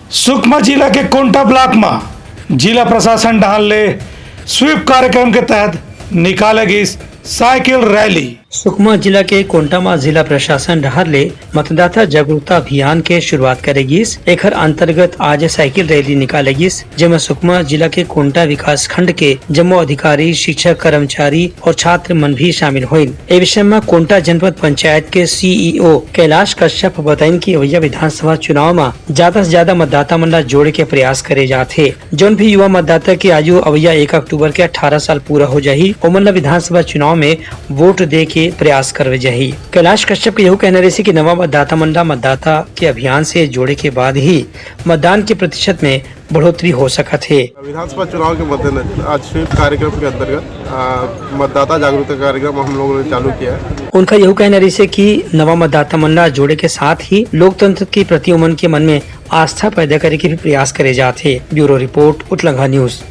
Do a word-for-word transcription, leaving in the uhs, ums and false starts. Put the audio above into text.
सुकमा जिला के कोंटा ब्लॉक म जिला प्रशासन डहार ले स्वीप कार्यक्रम के तहत निकाले गिस साइकिल रैली। सुकमा जिला के कोंटा म जिला प्रशासन डहार ले मतदाता जागरूकता अभियान के शुरुआत करे गिस। एखर अंतर्गत आज साइकिल रैली निकाले गिस, जेमा सुकमा जिला के कोंटा विकास खंड के जम्मो अधिकारी, शिक्षक, कर्मचारी और छात्र मन भी शामिल होइन। ए विषय म कोंटा जनपद पंचायत के सीईओ कैलाश कश्यप बताइन कि अवैया विधानसभा चुनाव म ज्यादा से ज्यादा मतदाता मन ला जोड़े के प्रयास करे जात हे। जौन भी युवा मतदाता के आयु अवैया एक अक्टूबर के अठारह साल पूरा हो जाही, ओमन ला विधानसभा चुनाव में वोट दे के प्रयास करवे जाही। कैलाश कश्यप के यहू कहना रहिसे कि नवा मतदाता मन ला मतदाता के अभियान से जोड़े के बाद ही मतदान के प्रतिशत में बढ़ोतरी हो सकत हे। विधानसभा चुनाव के मद्देनजर आज स्वीप कार्यक्रम के अंतर्गत, आ, मतदाता जागरूकता कार्यक्रम हम लोगों ने चालू किया है। उनका यहू कहना रहिसे कि नवा मतदाता मन ला जोड़े के साथ ही लोकतंत्र के प्रति ओमन के मन में आस्था पैदा करे के भी प्रयास करे जात हे। Bureau report, Utlangha news.